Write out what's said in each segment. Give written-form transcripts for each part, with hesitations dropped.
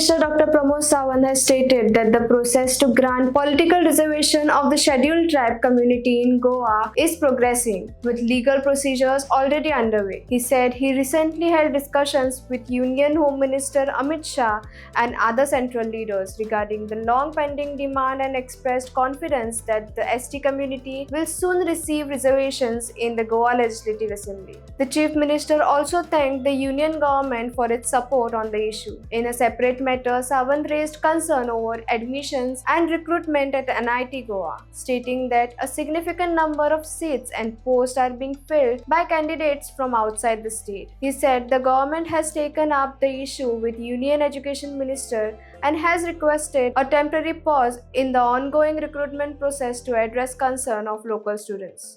Minister Dr. Pramod Sawant has stated that the process to grant political reservation of the scheduled tribe community in Goa is progressing, with legal procedures already underway. He said he recently held discussions with Union Home Minister Amit Shah and other central leaders regarding the long pending demand and expressed confidence that the ST community will soon receive reservations in the Goa Legislative Assembly. The Chief Minister also thanked the Union government for its support on the issue. In a separate matter, Sawant raised concern over admissions and recruitment at NIT Goa, stating that a significant number of seats and posts are being filled by candidates from outside the state. He said the government has taken up the issue with Union Education Minister and has requested a temporary pause in the ongoing recruitment process to address concern of local students.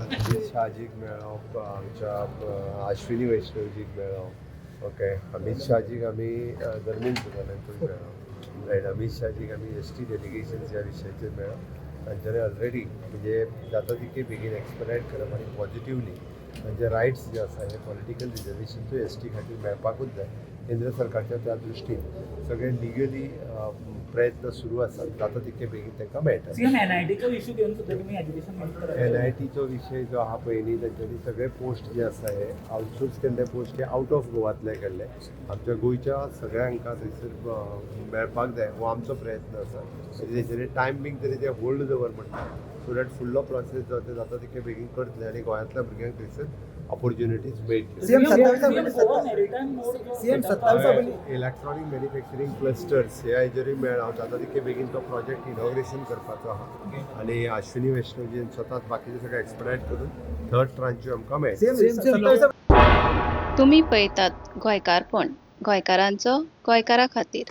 Amit शहाजीक मेळ्ळो, आमच्या अश्विनी वैष्णवजीक मेळ्ळो. Okay, Amit शहाजीक आमी धर्मेंद्र प्रधानांकूय मेळ्ळो, right. Amit शहाजीक आमी ST डेलिगेशन्स ह्या विशयाचेर मेळ्ळो. तांच्यानी ऑलरेडी म्हणजे जाता तितके बेगीन एक्सपेडायट करप आनी पॉझिटिवली तांचे रायट्स जे आसा, हे पॉलिटिकल रिजर्वेशन एसटी खातीर मेळपाकूच जाय. केंद्र सरकारच्या त्या दृश्टीन सगळे लिगली प्रयत्न सुरू आसात. जाता तितके बेगीन तांकां मेळटा. सीएम, एनआयटीचो इश्यू घेवन सुद्दां तुमी एज्युकेशन मिनिस्टर एनआयटीचो विशय जो आहा पळय न्ही, तांच्यांनी सगळे पोस्ट जे आसा, हे आउटसोर्स केल्ले पोस्ट हे आउट ऑफ गोवातले केल्ले. आमच्या गोंयच्या सगळ्यांका थंयसर मेळपाक जाय हो आमचो प्रयत्न आसा. म्हणजे तेचेर टायम बींग तरी ते होल्ड दवर म्हणटा, सो that फुडलो प्रोसेस जो ते जाता तितके बेगीन करतले आनी गोंयांतल्या भुरग्यांक थंयसर ऑपॉर्च्युनिटीज मेळटल्यो. सीएम, 27 गोवा मॅरिटायम मोड सीएम, 27 पयलीं इलेक्ट्रॉनिक मॅन्युफॅक्चरींग क्लस्टर्स ह्या हेजेरूय मेळ्ळा. जाता तितके बेगीन तो प्रोजेक्ट इनॉग्रेशन करपाचो आहा आनी अश्विनी वैष्णवजीन स्वताच बाकीचे सगळे एक्सपेडायट करून थर्ड ट्रांच्यो आमकां मेळटा. सीएम, 27 तुमी पळयतात गोंयकारपण, गोंयकारांचो गोंयकारा खातीर.